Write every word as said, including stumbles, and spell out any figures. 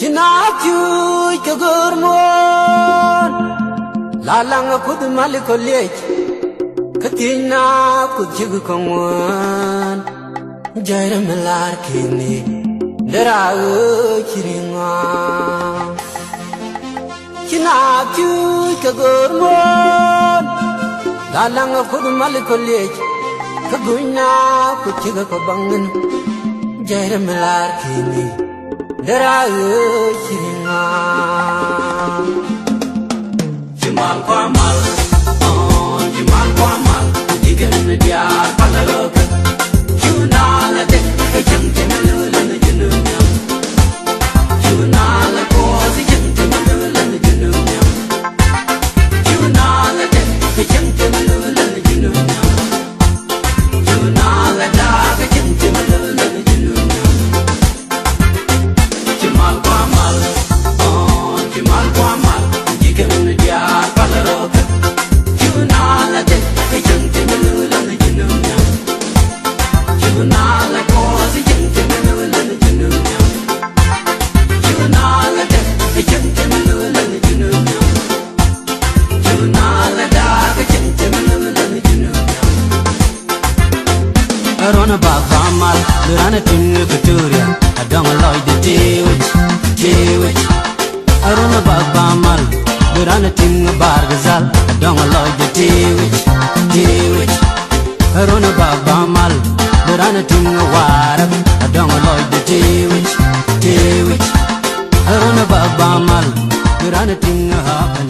Ci naath cuuc kɛ go̱o̱r muɔ̱ɔ̱n, la laŋ ɛ Kuoth mal kɔ liec, kä thiec naath Kuoth cik kɔ ŋuan. Jɛɛrɛ mi laar ki̱ni, dee raa ɣöö ci ri̱ŋ ŋɔaŋ. Ci naath cuuc kɛ go̱o̱r muɔ̱ɔ̱n, la laŋ ɛ Kuoth mal kɔ liec, kä guny naath Kuoth cik kɔ baŋ in. Jɛɛrɛ mi laar ki̱ni, dee raa ɣöö ci ri̱ŋ ŋɔaŋ. Ci mal kua mal, ɔɔ, ci mal kua mal, ci kɛn ni diaal palä rɔ kɛ. Cu naa la dek kɛ cäŋ ci mi lulä ni ci lul nhiam. Cu naa la kuɔth cäŋ ci mi lulä ni ci lul nhiam. Cu naa la dek kɛ cäŋ ci mi lulä ni ci lul nhiam. Cu naa la daak kɛ cäŋ ci mi lulä ni ci lul nhiam. Ci mal kua mal, ɔɔ, ci mal kua mal, ci kɛ wun diaal pal rɔ kɛ. Cu naa la dek kɛ cäŋ ci mi lulä ni ci lul nhiam. Cu naa la kuɔth cäŋ ci mi lulä ni ci lul nhiam. Cu naa la dek kɛ cäŋ ci mi lulä ni ci lul nhiam. Cu naa la daak kɛ cäŋ ci mi lulä ni ci lul nhiam. Ɛ ruɔ̱n ɛ bak ba mal, bi raan ɛ ti̱ŋ ɛ Pretoria, ɛ dɔ̱ŋ ɛ lɔcdɛ tëë wec, tëë wec. Ɛ ruɔ̱n ɛ bak ba mal, bi raan ɛ ti̱ŋ ɛ Bargazal, ɛ dɔ̱ŋ ɛ lɔcdɛ tëë wec, tëë wec. Ɛ ruɔ̱n ɛ bak ba mal, bi raan ɛ ti̱ŋ ɛ Warɛp, ɛ dɔ̱ŋ ɛ lɔcdɛ tëë wec, tëë wec. Ɛ ruɔ̱n ɛ bak ba mal, bi raan ɛ ti̱ŋ ɛ Hap.